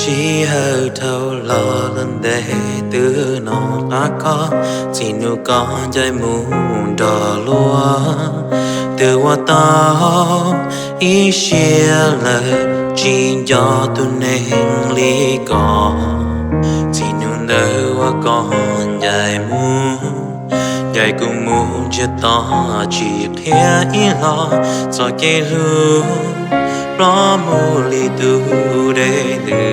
Sij hawm dhau los lawm ntev, twb hnov qab koj txiv nug koj ncaim mus nrog luag. Twb ua tau ib siab lawm tsis nco tus neeg li koj. Txiv nug ntawd uas koj ncaim mus, ncaim kuv mus ntsiag to, tsis qhia ib los txoj kev hlub plob mus li tus dej ntws.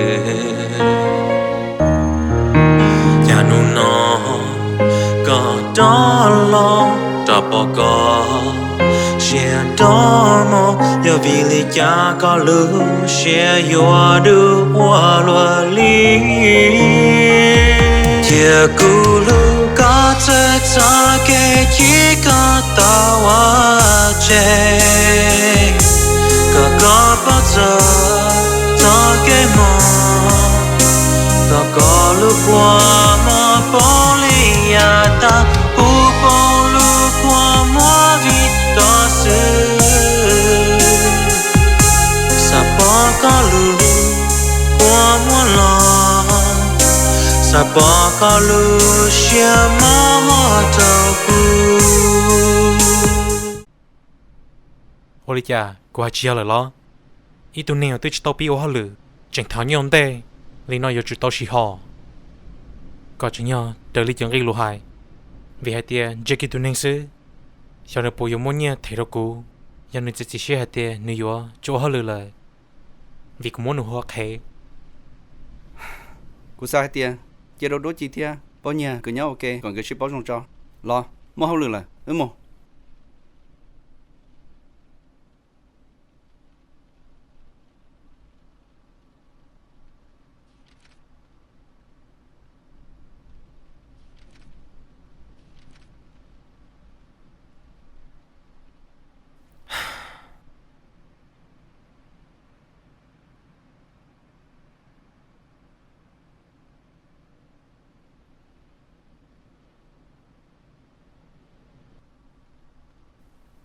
Cas hnub no koj rov los, rov pom koj siab nrov mog, yog vim li cas koj lub siab yuav dub ua luaj li? Cia kuv hlub koj txawm txoj kev chim koj tau ua tseg, kom koj paub txog txoj kev mob, kom koj lub kua muag poob li yav tas, kuv poob lub kua muag vim koj xwb. Xav pom koj lub kua muag los, xav pom koj lub siab mob rau kuv. Ua li cas kuv hais tsis yog lawm los? Ib tug neeg uas twb tsis tau pib ua hauj lwm, tseem thov nyiaj ua ntej li no yuav tsum tau siv hos. Koj tseem yog raws li cov nqi lus hais, vim hais tias ntsia kiag tus neeg xwb, xyov nws puas yuav muaj nyiaj them rau kuv. Yog nws txiav txim siab hais tias nws yuav tsis ua hauj lwm lawm, vim kuv muab nws hu ua qhev. Kuv xav hais tias cia rau Duab Ci thiab Pov Nyiag nkawd nyob ua ke kom nkawd sib paub zoo tso. Los, muaj hauj lwm lawm, wb mus.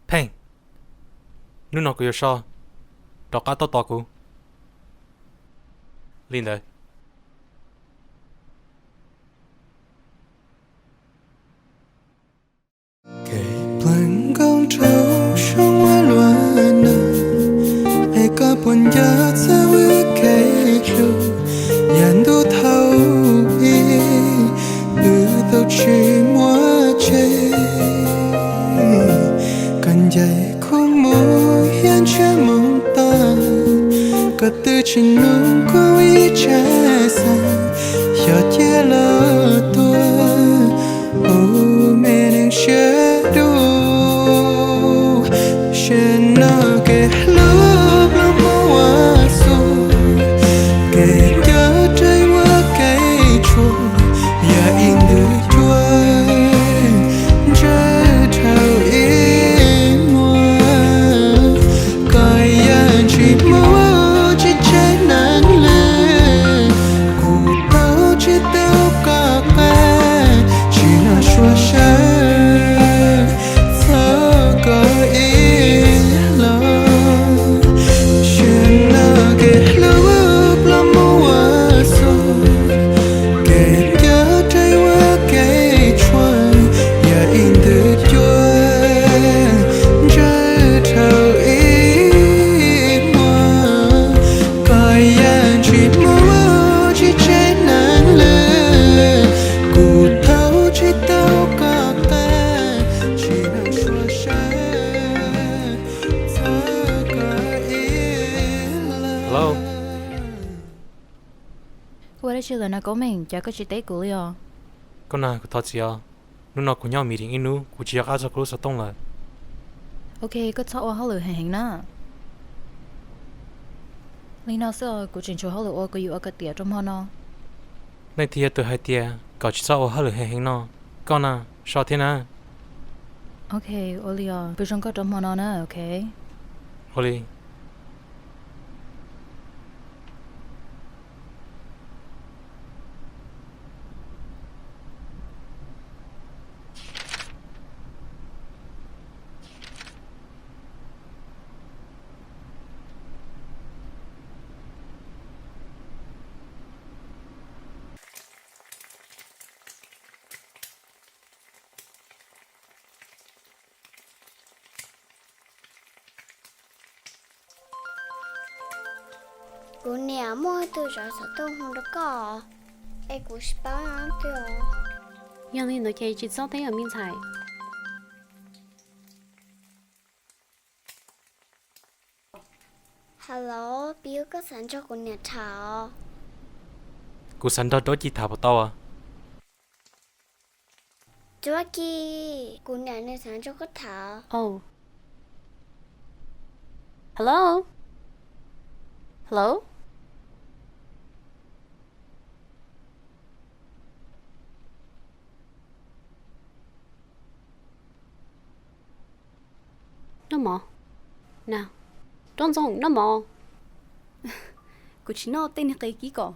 Pheej, hnub no kuv yuav so, rov qab tuaj tos kuv li ntawd. Kev pleev nkauj nraug zoo ua luaj no, es koj puas nco txog wb kev hlub yav ntuj thaum ub, wb tau tsis muaj tsev. Koj ncaim kuv mus hiab ntshiab mus tod, koj twb tsis nug kuv ib tsam xav, xyov cia los tuag ua me neeg siab dub. Sij no kev hlub plaub muaj ua xu, kev nco rau ua kev tshuav yog ib nthwv cua ntsawj dhau ib muag. Koj yeej tsis mus tsis tseg neeg lwm, kuv tau tsis tau koj qab, tsis noj suav sawv txog koj ib los. Sij no kev hlub plaub muaj ua xu, kev nco rau ua kev tshuav yog ib nthwv cua ntsawj dhau ib muag. Koj yeej tsis mus tsis tseg neeg lwm, kuv tau tsis tau koj qab, tsis noj suav sawv txog koj ib los. Ua dab tsi lawm na Kaub Meem, cas koj tsis teb kuv li os? Koj na, kuv thov txim os. Hnub no kuv nyob meeting ib hnub, kuv tsis nco qab txog kuv lub xov tooj lawm. Ok, koj txhob ua hauj lwm heev heev na. Li no xwb os, kuv tseem tshuav hauj lwm ua, kuv yuav ua kom tiav rau hmo no. Nej twb yog tus hais tias kom tsis txhob ua hauj lwm heev heev no. Koj na, so thiab na. Ok, ua li os, pw zoo koj rau hmo no na, ok. Ua li. Kuv niam muaj ib tug zov xov tooj hu rau koj, es kuv tsis paub leej twg. Yog li ntawd ces tsis txhob teb os me ntxhais. Hello, Piv, koj xav nrog kuv niam tham? Kuv xav nrog Dab Ci tham puas tau? Dab Ci, kuv niam nws xav nrog koj tham. Hello? Hello? Noj mov. Na, Nraug Ntxoo, noj mov. Kuv tsis noj tej niag qe kib kom.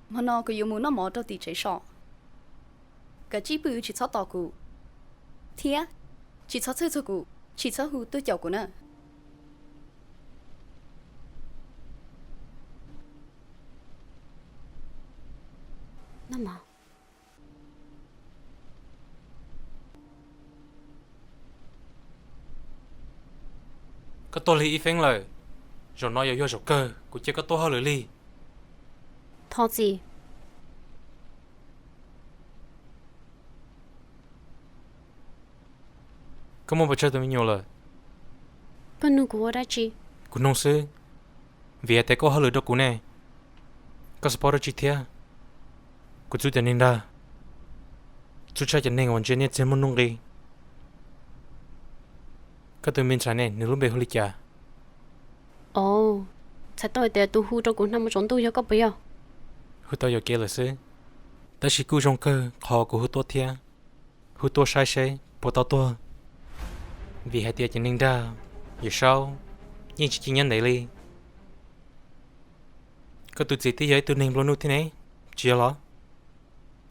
Hmo no kuv yuav mus noj mov rau tim tsev so. Kav tsij pw, tsis txhob tos kuv, thiab tsis txhob txhawj txog kuv, tsis txhob hu tuaj caum kuv na. Koj tuaj lig ib feeb lawm, zaum no yuav yog zaum kawg kuv cia koj tuaj hauj lwm li. Thov txim. Koj muaj pes tsawg tus me nyuam lawm? Koj nug kuv ua dab tsi? Kuv nug xwb, vim hais tias koj ua hauj lwm rau kuv ne, koj xav paub dab tsi thiab? Kuv txwv cov neeg dag, txhua tshaj cov neeg uas ntsia nyiaj txiag muaj nuj nqis. Koj tus me ntxhais ne, nws lub npe hu li cas? Ov, txhais tau hais tias tus hu rau kuv hmo no tsaus ntuj yog koj puas yog? Hu tau yuam kev lawm xwb, tab sis kuj zoo kawg qhov kuv hu tuaj thiab, hu tuaj saib seb puas tau tuag, vim hais tias cov neeg dag Yawm Saub yeej tsis cia nyob ntev li. Koj tus txiv twb yog ib tug neeg nplua nuj thiab ne, tsis yog los?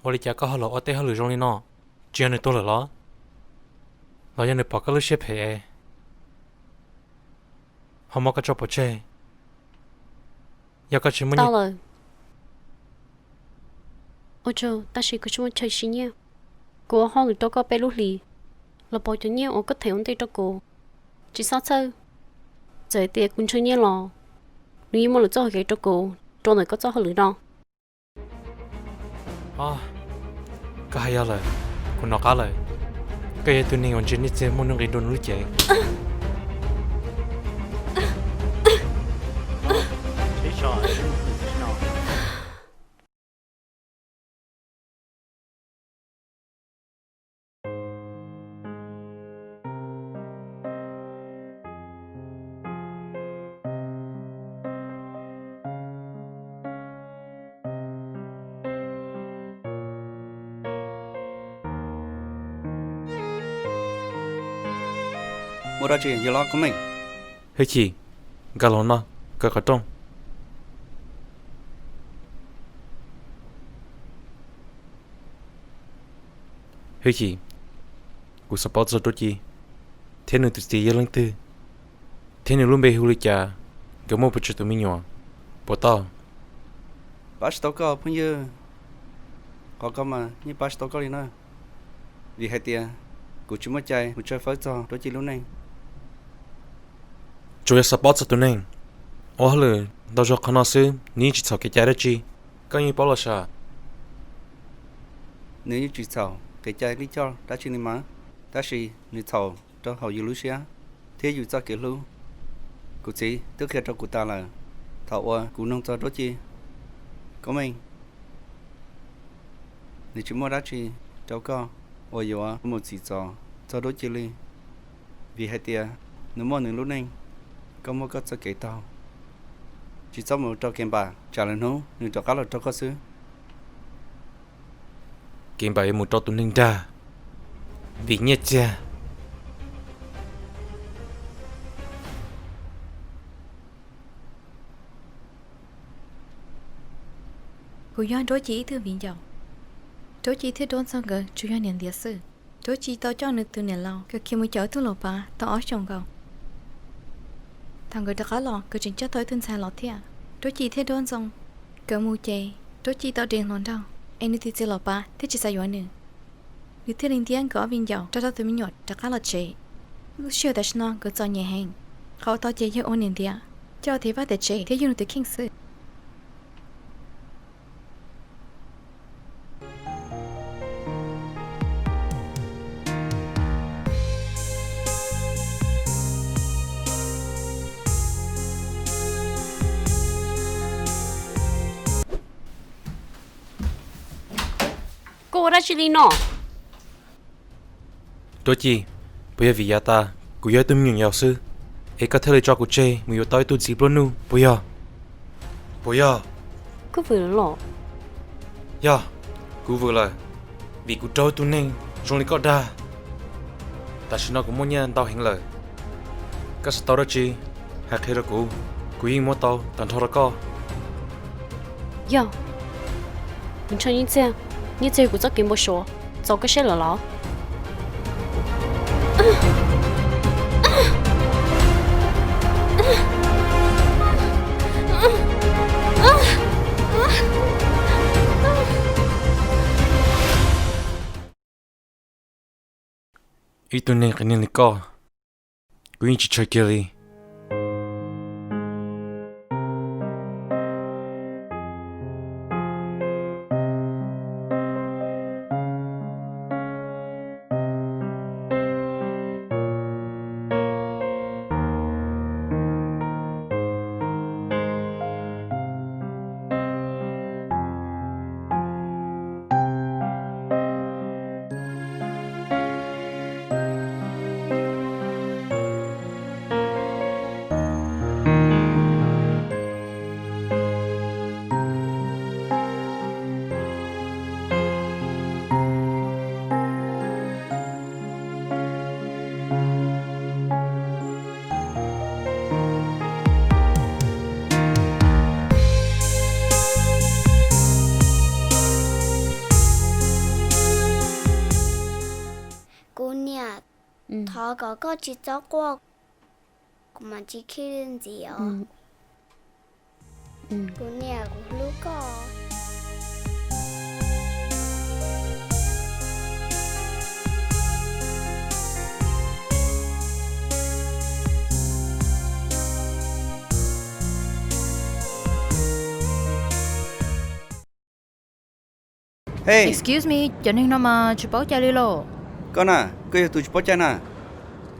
Ua li cas koj ho los ua tej hauj lwm zoo li no? Tsis yog nws tuag lawm los? Los yog nws pom koj lub siab phem es ho muab koj tso pov tseg? Yog koj tsis muaj nyiaj, ua tsaug, tab sis kuv tsis muaj chaw siv nyiaj. Kuv ua hauj lwm rau koj peb lub hlis los pauv cov nyiaj uas koj them ua ntej rau kuv. Tsis txhob txhawj, txawm tias kuv ntshaw nyiaj los nws yeej muaj lwm txoj hauv kev rau kuv rau ntawm koj txoj hauj lwm no. Koj hais yog lawm, kuv nov qab lawm. Koj yog ib tug neeg uas ntsia nyiaj txiag muaj nuj nqis dua nws lub cev. Ua dab tsi yog los Koob Meej? Hwj Chim, nkag los no, kaw qhov rooj. Hwj Chim, kuv xav paub txog Dab Ci thiab nws tus txiv yog leej twg, thiab nws lub npe hu li cas, nkawd muaj pes tsawg tus me nyuam, puas tau? Pab tsis tau koj phooj ywg, qhov ko mas yeej pab tsis tau koj li na, vim hais tias kuv tsis muaj cai mus tshawb fawb txog Dab Ci lub neej. Tsuas yog xav paub txog tus neeg ua hauj lwm ntau zog qhov no xwb, nws yeej tsis txhaum kev cai dab tsi. Koj yeej paub los sav? Nws yeej tsis txhaum kev cai lij choj dab tsi li mas, tab sis nws txhaum rau hauv yus lub siab thiab yus txoj kev hlub. Kuv txiv twb qhia rau kuv tas lawm thaum uas kuv nug txog Dab Ci. Koob Meej, nws tsis muaj dab tsi rau koj uas yuav mus txim txom txog Dab Ci li, vim hais tias nws muaj nws lub neej, koj muaj koj txoj kev taug. Tsis txhob mus rau Kev Npam, tsam lwm hnub nws rov qab los rau koj xwb. Kev Npam yuav mus rau tus neeg dag vim nyiaj txiag. Kuv yog Dab Ci ib tug viv ncaus. Dab Ci thiab Dab Ntxoo nkawd tsuas yog niam ntiav xwb. Dab Ci tau coj nws tus niam laus kom khiav mus caum ib tug lau pav tau ob xyoos nkaus. Thaum nkawd rov qab los nkawd tseem coj tau ib tug ntxhais los thiab. Dab Ci thiab Dab Ntxoo nkawd mus ces Dab Ci tau de hluas nraug es nws tus txiv lau pav thiaj tsis xav yuav nws. Nws thiaj li ntiab nkawd ob viv ncaus rau rau tus me nyuam rov qab los tsev. Lub sij hawm tam sim no nkawd txom nyem heev, qhov uas tau ces yog ua niam ntiav, coj tiav vaj tiav tsev thiab yug nws tus kheej xwb. Koj ua dab tsi li no? Duab Ci, puas yog vim yav tas kuv yog ib tug me nyuam yaus xwb, es koj thiaj li tso kuv tseg mus yuav tau ib tug txiv nplua nuj puas yog? Puas yog? Koj vwm lawm los? Yog, kuv vwm lawm, vim kuv raug ib tug neeg zoo li koj dag. Tam sim no kuv muaj nyiaj ntau heev lawm. Koj xav tau dab tsi, hais qhia rau kuv, kuv yeej muab tau tag nrho rau koj. Yog, kuv nrhiav nyiaj txiag, nyiaj txiag kuv txoj kev npau suav txaus koj siab lawm los? Ib tug neeg qias neeg li koj, kuv yeej tsis tshua kiag li. Kuv niam, thov kom koj tsis txhob quaj, kuv mam tsis khib ntxiv os. Kuv niam, kuv hlub koj. Hey! Excuse me, cov neeg no mas tsis paub cai li los? Koj na, koj yog tus tsis paub cai na.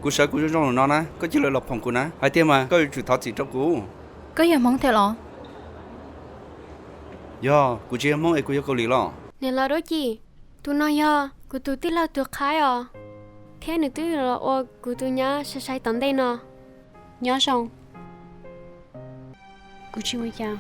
Kuv sawv kuv zoo zoo lawm no na, koj cia li los phoom kuv na. Hais tiag mas koj yuav tsum thov txim rau kuv. Koj yog Hmoob thiab los? Yog, kuv tsis yog Hmoob es kuv yog Kaus Lim los. Niam laus Duab Ci, tus no yog kuv tus tij laug tus qhaib os, thiab nws twb los ua kuv tus nyab sai sai tom ntej no. Nyob zoo. Kuv tsis ua cas.